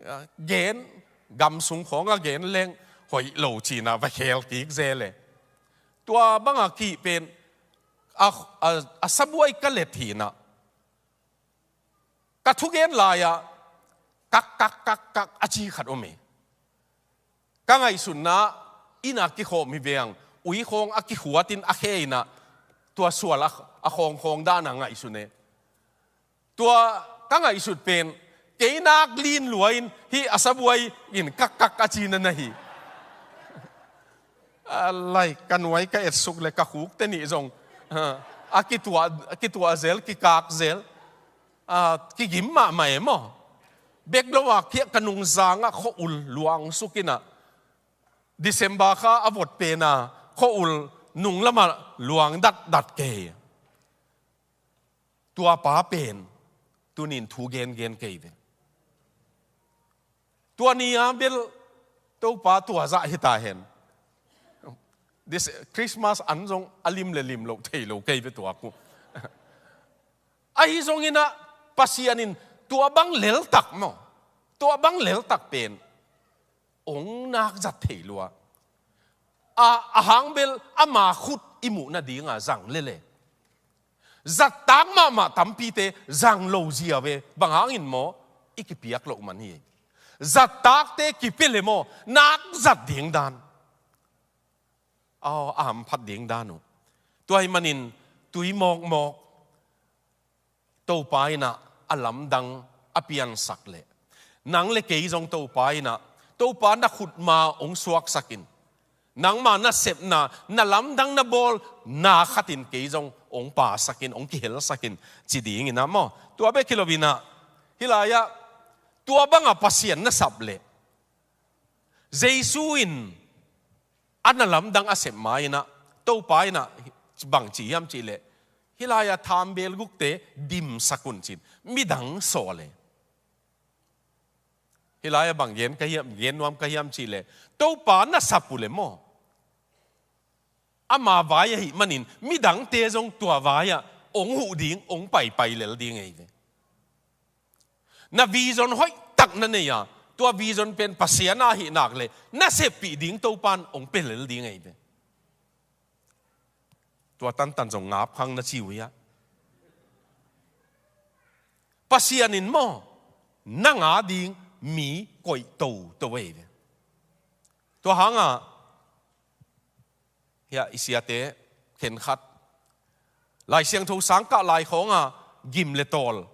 ah, gen, gamsung khawngah gen leng hoih lo ci in ah va khel kik zel e. Tua bangah kihih pen a, a, a sabuai ka let hi in ah, ka thugen lai-ah kak, kak, kak, kak a ci khat om e. Ka ngaihsutna, inn ah kikhawm hi veng, ui khawng a kikhuat in a khe in ah, tua sual a, a khawngkhawng dan a ngaihsun e. Tua ka ngaihsut pen Kei nak lin lua in hih a sabuai in kak kak a cina na hi. A lai, ka nuai ka etsuk le ka khukte nih zong, a, a kituah, a kituah zel, kikak zel, a, kigim mahmah e maw. Bek lo a khiah ka nungzangah khua-ul luang suk inah, December kha a vot pena khua-ul nunglamah luang datdat kei. Tua pa pen tunin thu gengen kei ve. Tua ni-a bel Topa tua zah hita hen. This Christmas an zong a lim le lim loh thei lo kei ve tua ku. Ahi zongin ah Pasian in tua bang leltak maw, tua bang leltak pen ong nak zat thei lua. A, a hang bel ama khut i muh nadinga zang lele. Zattak mahmah tampite zang lo zia ve, bang hangin maw, i kipiak loh man hi. Zattakte kipia le maw, nak zat ding dan. Aw, a hamphat ding dan uh. Tua ahih manin tui mawkmawk Topa inah a lamdang a piansak leh, nang le kei zong Topa inah, Topa na khutma ong suaksakin, nangma na sepna, na lamdang na bawl na khatin kei zong ong pasakin, ong kihelsakin ci dingin ah maw. Tua bek hi loinah, hih lai-ah tua banga Pasian na sap leh, Jesu in a na lamdang a sep ma-inah, Topa inah bang ci hiam cihleh, hih lai-ah thambel gukte dimsak un cin, midang sawl e. Hih lai-ah bang gen ka hiam, gen nuam ka hiam cihleh, Topa na sap uh le maw, ama vai ahih manin midangte zong tua vai-ah ong huh ding, ong paipai lel ding ei ve. Na vision hoihtak na nei a, tua vision pen Pasian a ahih nak leh na seppih ding Topan ong pia lel ding ei ve. Tua tantan zong ngap khang na ci uh hiah. Pasian in maw, nang a ding mi koih toto ei ve. Tua hangah hiah i siate khenkhat Lai Siangtho sang kah lai khawnga gim le tawl,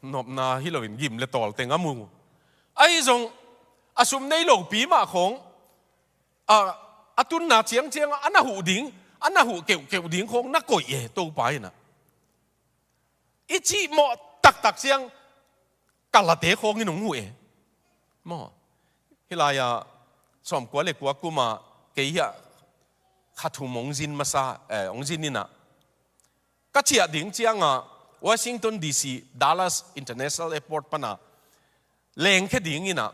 nopna hi loin gim le tawl teng a mu. Ahi zong a sum nei lopi mah khawng, a, a tunna ciangciang a na huh ding, a na huh keuhkeuh ding khawng na koih e, Topa inah. I cihmawh taktak ciang kalate khawngin hong huh e. Maw. Hih lai-ah sawmkua le kua kumah kei hiah kha thum hong zin masa, eh, hong zin inah, ka ciah ding ciangah Washington D C, Dallas International Airport pana lengkhia ding inah,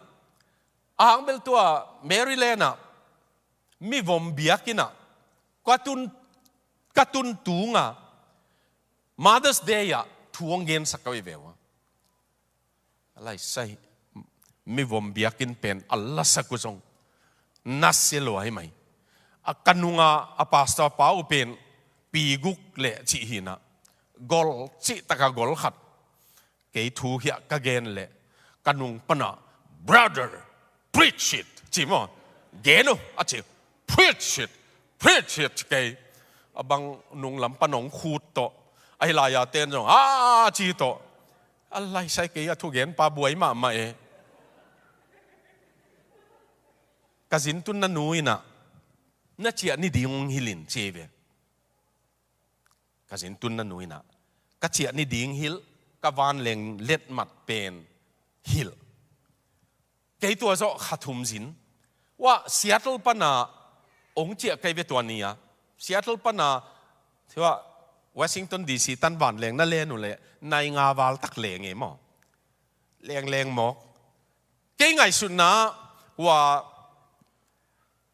a hang bel tua Maryland ah mivom biakinn ah ka tun, ka tun tunga Mother's Day ah thu hong gensak ka hi ve ua. A laisai, mivom biakinn pen a lasak uh zong nasia lua hi mai. A ka nunga a pastor pa uh pen pi guk le cih hinah, gol cih taka gol khat. Kei thu hiah ka gen leh ka nung pana, "Brother, preach it," ci maw. "Gen uh," a ci. "Preach it, preach it," ci kei. A bang nunglam pan hong khut tawh, ahi lai-a ten zong, "A," ci tawh. A laisai kei a thugenpa buai mahmah e. Ka zin tunna nu inah, "Na ciah ni ding hong hilh in," ci ve. Ka zin tunna nu inah, "Ka ciah ni ding hilh, ka vanleng letmat pen hilh." Kei tua zawh kha thum zin. Ua, Seattle pana hong ciah kei ve tua ni-a. Seattle pana, tua Washington D C tan vanleng na len uh leh nai nga val tak leng e maw. Lengleng mawk. Kei ngaihsutna ua,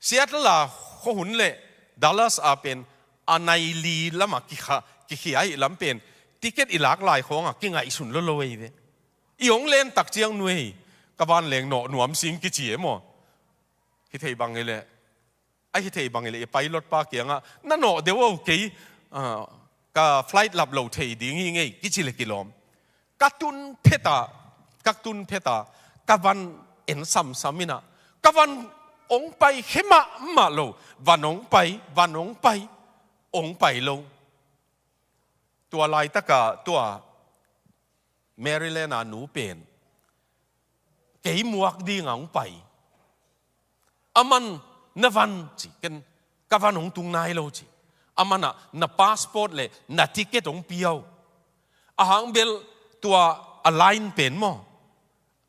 Seattle a khuahun le Dallas a pen a nai li lamah kikha, kikhia ahih lam pen ticket i lak lai khawngah kingaihsun lolo ei ve. I hong len tak ciang, "Nu ei, ka vanleng nawh nuam sing," kici e maw. Hi thei bang hi leh, a hi thei bang hi leh i pilot pa kiangah, "Na nawh deuh o, kei, ah, ka flight lap lo thei ding hi ngei," kici le kilawm. Ka tun pheta, ka tun pheta, ka van en samsam inah, ka van hong pai khia mahmah lo, van hong pai, van hong pai, hong pai lo. Tua laitaka tua Maryland a nu pen kei muak dinga hong pai. Aman na van ci, ken ka van hong tung nai lo ci. Aman ah na passport le na ticket hong pia uh. Ahang bel tua a line pen maw,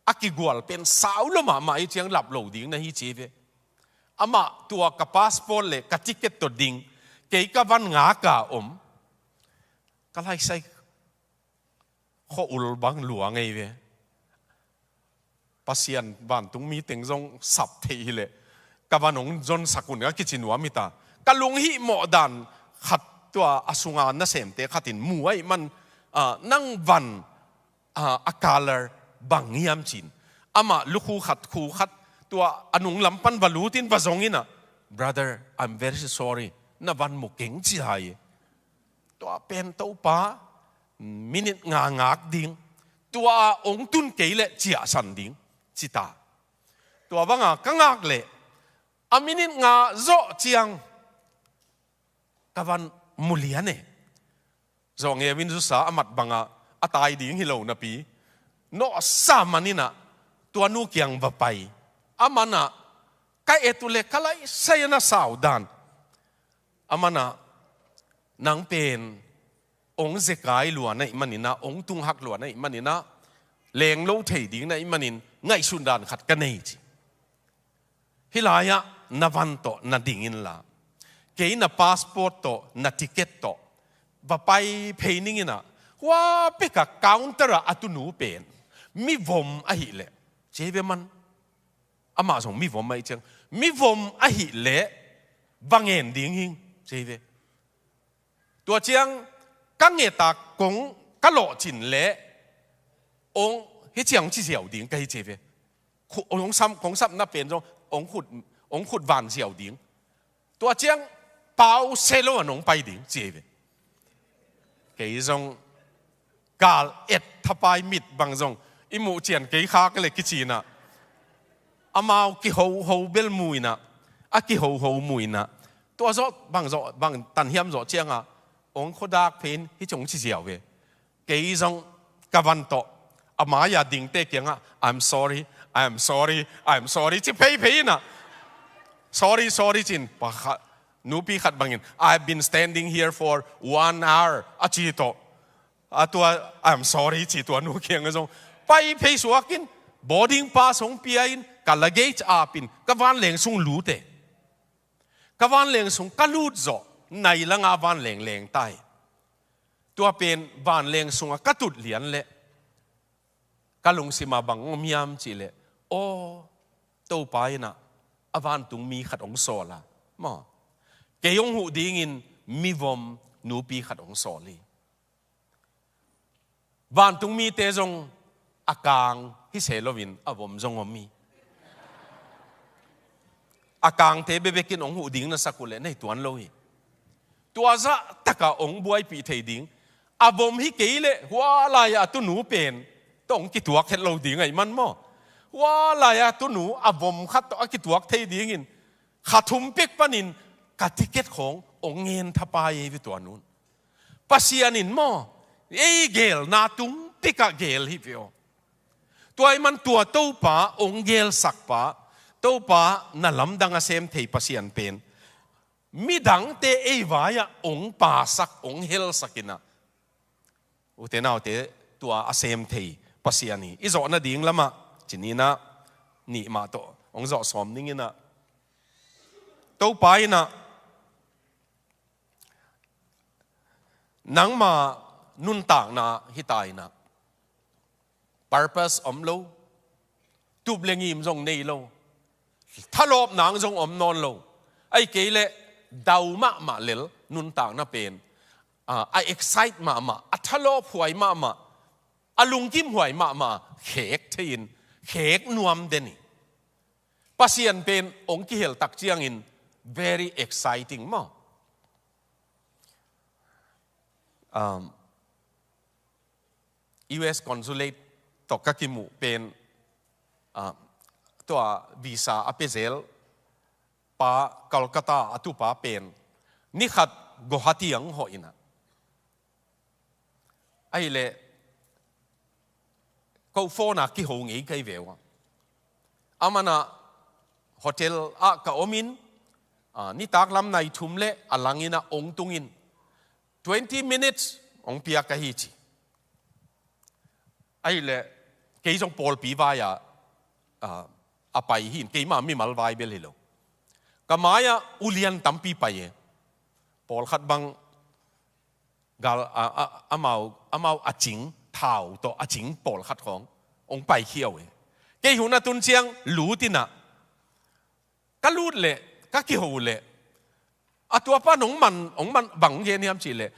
a kigual pen sau lo mahmah hi ciang lap lo ding na hi ci ve. Amah tua ka passport le ka ticket tawh ding, kei ka van ngak a om. Ka laisai khua ul bang lua ngei ve. Pasian vantung mi teng zong sap thei hileh ka van hong zonsak un a kici nuam hi ta. Ka lunghimawh dan khat tua a sunga nasemte khatin mu ahih man, ah, nang van, ah, a color bang hiam cin. Amah lukhu khat, khu khat, tua a nung lam pan va lutin va zong inah, "Brother, I'm very sorry. Na van mu keng," ci hai. Tua pen Topa, minute nga ngak ding. Tua a hong tun kei leh ciahsan ding, ci ta. Tua banga ka ngak leh a minute nga zawh ciang ka van mu lian e. Zawh ngeuvin zusa a mat banga a tai ding hi lo napi, nawhsa man inah tua nu kiang va pai. Aman ah ka et uh leh ka laisai a na sau dan. Aman ah, "Nang pen hong zekai lua na hih manin ah, hong tunghak lua na hih manin ah, leng lo thei ding na hih manin ngaihsun dan khat ka nei," ci. "Hih lai-ah na van tawh na ding inla, kei na passport tawh na ticket tawh va pai phei ning inah, hua peka counter ah a tunu pen mivom ahih leh," ci ve man. Amah zong mivom ahih ciang, "Mivom ahih leh va ngen ding hing," ci ve. "Tua ciang ka nget a kong ka lawhcin leh hong hih ciang hong ci ziau ding ka hi," ci ve. Khu-, hong sam, kong sapna pen zong hong khut, hong khut van ziau ding. "Tua ciang pau se lo a nong pai ding," ci ve. Kei zong gal et thapai mit bang zong i muh cian kei khak le kici inah, amau kihoho bel mu inah, a kihoho mu inah, tua zawh bang zawh bang tanhiam zawh cianga hong khuadak phein hih ciang hong ci ziau ve. Kei zong ka van tawh a mai-a dingte kiangah, "I'm sorry, I'm sorry, I'm sorry," ci pheiphei inah, "Sorry, sorry," cin. Pakhat, nupi khat bangin, "I've been standing here for one hour," a ci tawh. A tua, "I'm sorry," ci tua nu kiangah zong pai phei suakin, boarding pass hong pia in, ka luggage apin ka vanleng sung lut e. Ka vanleng sung ka lut zawh, nai langa vanleng leng ta hi. Tua pen vanleng sungah ka tut lian leh ka lungsima bang om hiam cih leh, aw, Topa inah a vantung mi khat hong sawl a, maw, kei hong huh dingin mivom nupi khat hong sawl hi. Vantung mite zong a kang hi se loin a vom zong om hi. A kangte bekbekin hong huh ding na sak uh leh na hi tuan lo hi. Tua zah takah hong buaipih thei ding. A vom hi kei leh hua lai-ah a tunu pen tawh hong kituak het lo ding ahih man maw. Hua lai-ah a tunu a vom khat tawh a kituak thei dingin kha thum pek panin ka ticket khawng hong ngen thapai ei ve tua nun. Pasian in maw, ei gelna tung pekah gel hi ve aw. Tua ahih man tua Topa hong gelsakpa, Topa na lamdang a sem thei Pasian pen midangte ei vai-ah hong pasak, hong helsak inah, ute naute, tua a sem thei Pasian hi. I zawh nading lamah ci ni inah, nih mah tawh hong zawh sawm ning inah, Topa inah nangma nuntakna hi ta inah, purpose om lo, tup le ngim zong nei lo, thalawp nang zong om nawn lo. Ahih kei leh dau mahmah lel nuntakna pen, a, a excite mahmah, a thalawp huai mahmah, a lungkim huai mahmah, khek thei-in, khek nuam den hi. Pasian pen hong kihel tak ciangin very exciting maw. Um, U S Consulate tawh ka kimuh pen, ah, tua visa a pia zel pa, Calcutta a tupa pen, ni khat Guwahati ang hawh inah, ahih leh ko phone a kiho ngei kei ve uh a. Aman ah hotel ah ka om in, ah, nitak lam nai thum le a langin ah ong tung in, twenty minutes ong piak ahi ci. Ahih leh kei zong pawlpi vai ah, ah, a pai hi in, keima mimal vai bel hi lo. Ka mai ah ulian tampi pai e. Pawlkhat bang gal, a, a, amau, amau a cing, thau tawh a cing pawlkhat khawng ong paikhia uh hi. Kei hun a tun ciang lut in ah, ka lut leh, ka kiho leh, a tua pan ong man, ong man bang gen hiam cih leh,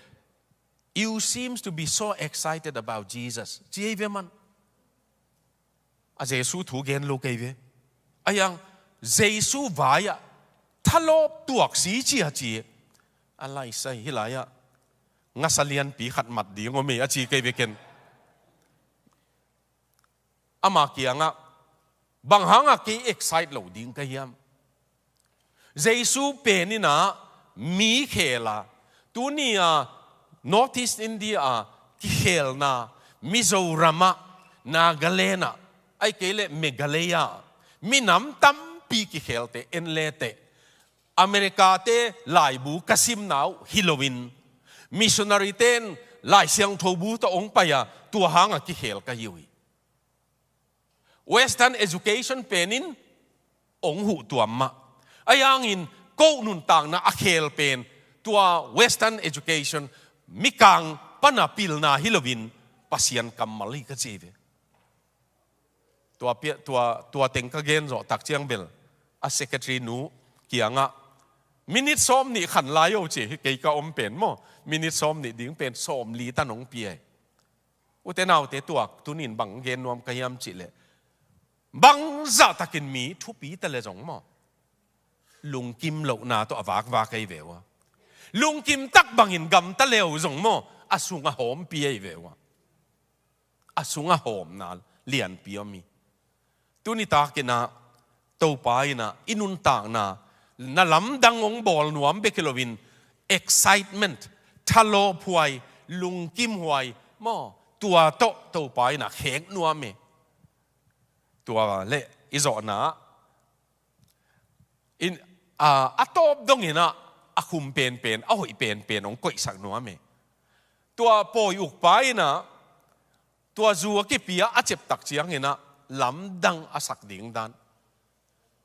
"You seems to be so excited about Jesus," ci ei ve man. A Jesu thu gen lo kei ve. A hiang Jesu vai ah thalawp tuak si ci a ci. A lai sai hi lai ah ngasa lianpi khat mat ding om e a ci kei ve ken. Ama kiangah, "Bang hangah kei excite lo ding ka hiam? Jesu pen in ah mi khel a, tuni a North East India a kikhelna, Mizoram ah, Nagaland ah, ahih kei leh Meghalaya ah, minam tampi kikhelte en leteh, America-te laibu ka simna uh hi loin, missionary-te in Lai Siangtho bu tawh ong pai a, tua hangah kikhel ka hi uh hi. Western education pen in ong huh tuam mah. Ahi hangin ko nuntakna a khel pen tua Western education, mikang pan a pilna hi loin Pasian kammal hi ka ci ve." Tua pia, tua, tua teng ka gen zawh tak ciang bel a secretary nu kiangah, "Minute sawm nih khan lai o," ci hi. Kei ka om pen maw, minute sawm nih ding pen sawm li tan ong pia hi. Ute naute, tua tuni in bang gen nuam ka hiam cih leh, bangzah takin mi thupi ta leh zong maw, lungkim lohna tawh a vakvak ei ve uh a. Lungkim tak bangin gamta le uh zong maw, a sung a hawmpi ei ve uh a. A sung a hawmna lianpi om hi. Tuni takin ah Topa in ah i nuntakna, na lamdang ong bawl nuam bek hi loin, excitement, thalawphuai, lungkimhuai maw, tua tawh Topa in ah khek nuam e. Tua leh i zawhna in, a, a tawp dongin ah a khum penpen, a hoih penpen ong koihsak nuam e. Tua pawi ukpa in ah tua zu a kipia a cep tak ciangin ah lamdang a sak ding dan.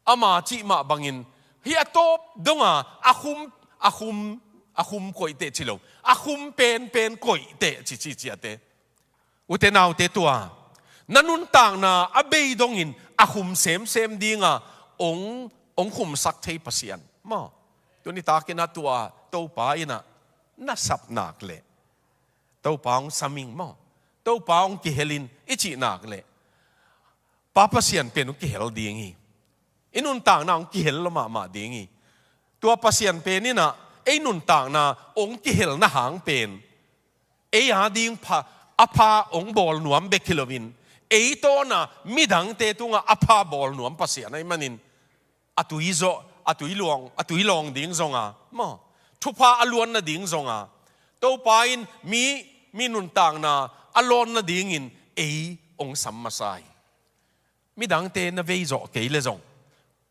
Ama cih mah bangin, hih a tawp donga a khum, a khum, a khum koihteh ci lo, a khum penpen koihteh ci, ci, ciate. Ute naute, tua na nuntakna a bei dongin a khum semsem dinga ong, ong khumsak thei Pasian maw, tuni takin ah tua Topa in ah na sap nak leh, Topa ong sam ing maw, Topa ong kihel in i cih nak leh, Pa Pasian pen ong kihel ding hi. I nuntakna ong kihel lua mahmah ding hi. Tua Pasian pen in ah ei nuntakna ong kihelna hang pen ei a ding pha, a pha ong bawl nuam bek hi loin, ei tawna midangte tungah a pha bawl nuam Pasian ahih manin, a tui zawh, a tui luang, a tui lawng ding zonga maw, thupha a luanna ding zonga, Topa in mi, mi nuntakna a lawnna dingin ei ong sam masa hi. Midangte na vei zawh kei leh zong,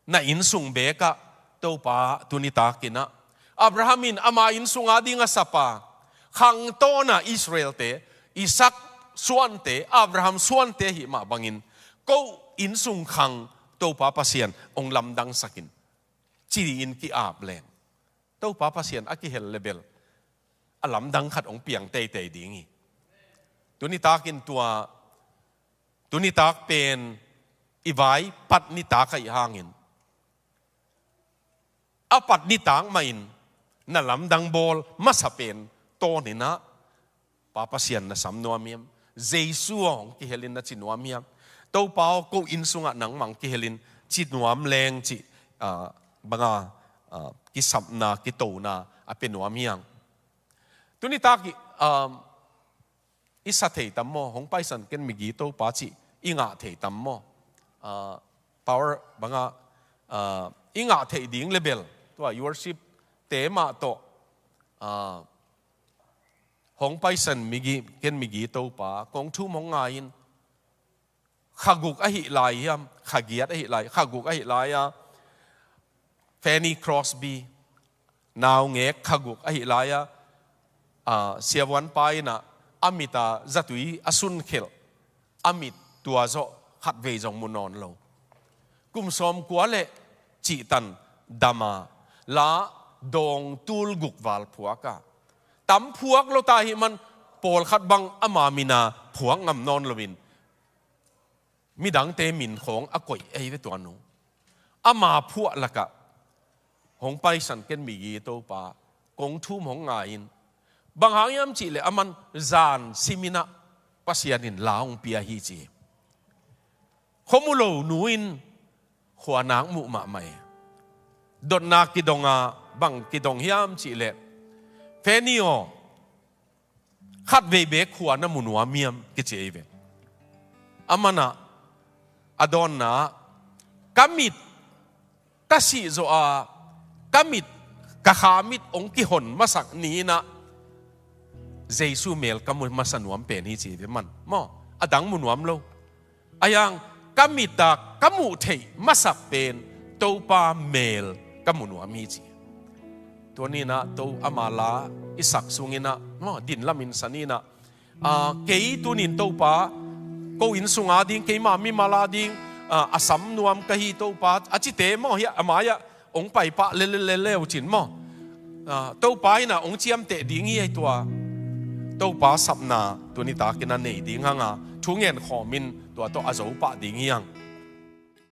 na innsung bekah Topa tuni takin ah, Abraham in ama innsung a ding a sap a, khang tawna Israelte, Isaac suante, Abraham suante ahih mah bangin, ko innsung khang Topa Pasian ong lamdangsak in, ci-in ki-ap leng, Topa Pasian a kihel leh bel a lamdang khat ong piang teitei ding hi. Tuni takin tua, tuni tak pen i vai pat nitak ahih hangin, a pat nitak mahin na lamdang bawl masa pen tawnin ah, Pa Pasian na sam nuam hiam? Jesu aw, hong kihel in na ci nuam hiam? Topa aw, ko innsungah nangmah hong kihel in ci nuam leng cih, ah, banga, ah, kisapna, kitona a pia nuam hiam? Tuni tak i, ah, i sa thei tam maw? Hong Paisan Ken Migi Topa cih i ngah thei tam maw? Ah, power banga, ah, i ngah theih ding leh bel tua i worship-te mah tawh, ah, Hong Paisan Migi, Ken Migi Topa, kong thum hong ngai in, Kha guk ahi lai hiam, kha giat ahi lai, kha guk ahi lai a, Fanny Crosby, naungek kha guk ahi lai a, a, siavuanpa in a, a mit a zatui a sun khelh, a mit tua zawh khatvei zong mu nawn lo. Kum sawmkua le cihtan dam a, la dawng tul guk val phuak a, tam phuak lo ta hi man, pawlkhat bang ama min a phuak ngam nawn loin, midangte min khawng a koih ei ve tua nu. Ama phuah lakah hong paisan ken migi Topa, kong thum hong ngai in. Bang hang hiam cihleh aman zan simin a Pasian in la hong pia hi ci. Khuamu lo nu in khua nak muh mahmah e. Dotna kidong a, bang kidong hiam cihleh, Fanny aw, khatvei bek khua na mu nuam hiam kici ei ve. Aman a, a dawnna ah, ka mit ka sihzawh a, ka mit, ka kha mit hong kihon masak ni in a, Jesu mel ka mu masa nuam pen hi ci ve man. Maw, a dang mu nuam lo. A hiang, ka mit a ka muh theih masak pen Topa mel ka mu nuam hi ci. Tua ni in a, to ama la i sak sung in a, maw, din lamin sa ni in a, a, kei tunin Topa, ko inn sung a ding, keima mimal a ding, a, a sam nuam ka hi Topa, a cite maw, hi a, a mai ah hong pai pah lel lel lel leu cin maw. A, Topa in a hong ciamteh ding hi ei tua. Topa sapna tuni takin a nei ding hang a, thu ngen khawmin tua tawh a zo pah ding hi hang.